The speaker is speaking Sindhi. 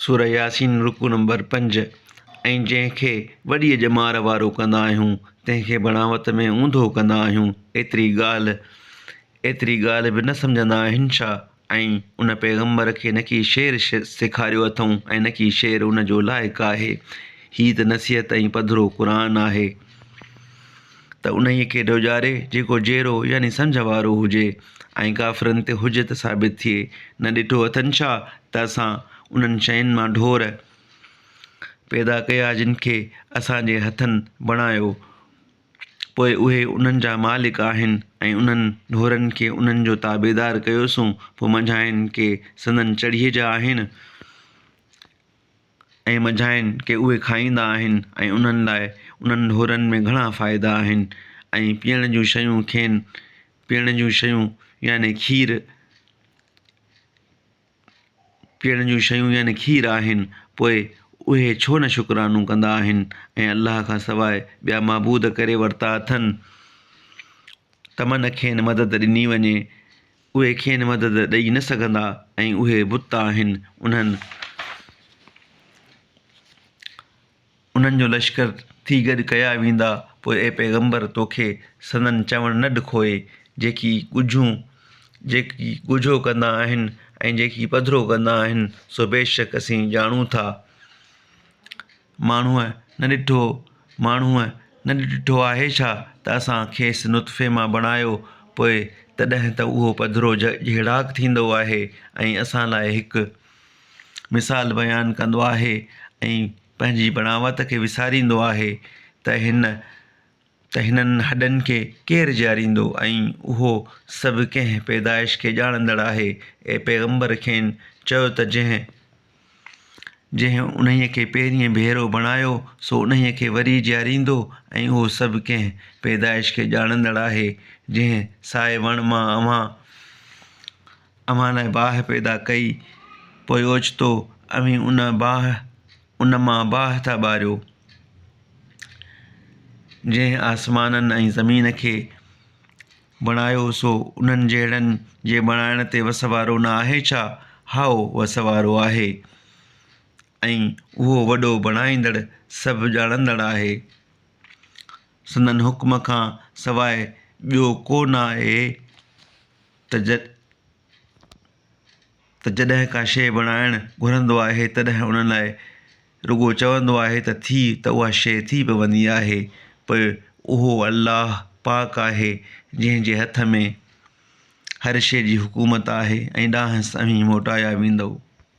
سوره ياسين رڪوع نمبر پنج، ۽ جنهن کي وڏيء ڄمار وارو ڪندا آهيون، تنهن کي بڻاوت ۾ اونڌو ڪندا آهيون، ايتري ڳالهه ايتري ڳالهه به نه سمجهندا آهن ڇا؟ ۽ ان پيغمبر کي نڪي شعر سيکاريو اٿئون ۽ نڪي شعر ان جو لائق آهي. هي ته نصيحت ۽ پڌرو قرآن آهي. ته انهيء کي ڊوڄاري جيڪو جيئرو يعني سمجهه وارو هجي ۽ ڪافرن تي حجت ثابت ٿئي. نه ڏٺو اٿن ڇا ته اسان انهن شين مان ڍور پيدا ڪيا جن کي اسان جي هٿن بڻايو پوء اهي انهن جا مالڪ آهن ۽ انهن ڍورن کي انهن جو تابعدار ڪيوسون پوء منجهانئن ڪي سندن چڙهيء جا آهن. ۽ منجهانئن ڪي اهي کائيندا آهن ۽ انهن لاء انهن ڍورن ۾ گهڻا فائدا آهن ۽ پيئڻ جون شيون کين پيئڻ جون شيون يعني کير پيئڻ جون شيون يعني کير آهن پوء اهي ڇو نه شڪرانو ڪندا آهن ۽ الله کان سواء ٻيا معبود ڪري ورتا اٿن ته من کين مدد ڏني وڃي اهي کين مدد ڏئي نه سگهندا ۽ اهي بت آهن انهن انهن جو لشڪر ٿي گڏ ڪيا ويندا پوء اي پيغمبر توکي سندن چوڻ نه ڏکوئي جيڪي ڳجهون جيڪي ڳجهو ڪندا آهن ۽ جيڪي پڌرو ڪندا آهن سو بيشڪ اسين ڄاڻون ٿا. ماڻهوء نه ڏٺو، ماڻهوء نه ڏٺو آهي ڇا ته اسان کيس نطفي مان بڻايو، پوء تڏهن ته اهو پڌرو جهيڙاڪ ٿيندو آهي ۽ اسان لاء هڪ مثال بيان ڪندو آهي ۽ پنهنجي بڻاوت کي وساريندو آهي ته هن ته هنن هڏن کي ڪير جياريندو ۽ اهو سڀ ڪنهن پيدائش کي ڄاڻندڙ آهي. اي پيغمبر! کين چئو ته جنهن جنهن انهيء کي پهرين ڀيرو بڻايو سو انهيء کي وري جياريندو ۽ اهو سڀ ڪنهن پيدائش کي ڄاڻندڙ آهي. جنهن سائي وڻ مان اوهان اوهان لاء باهه پيدا ڪئي پوء اوچتو اوهين ان باهه ان مان باهه ٿا ٻاريو، جنهن آسمانن ۽ زمين کي بڻايو سو انهن جهڙن جي بڻائڻ تي وس وارو نه آهي ڇا؟ هائو، وس وارو آهي ۽ اهو وڏو بڻائيندڙ سڀ ڄاڻندڙ آهي. سندن حڪم کان سواء ٻيو ڪو نه آهي ته ته جڏهن ڪا شيء بڻائڻ گهرندو آهي تڏهن ان لاء رڳو چوندو آهي ته ٿي ته اها شيء ٿي پوندي آهي. پوء اهو الله پاڪ آهي جنهن جي هٿ ۾ هر شيء جي حڪومت آهي ۽ ڏانهس اوهين موٽايا ويندؤ.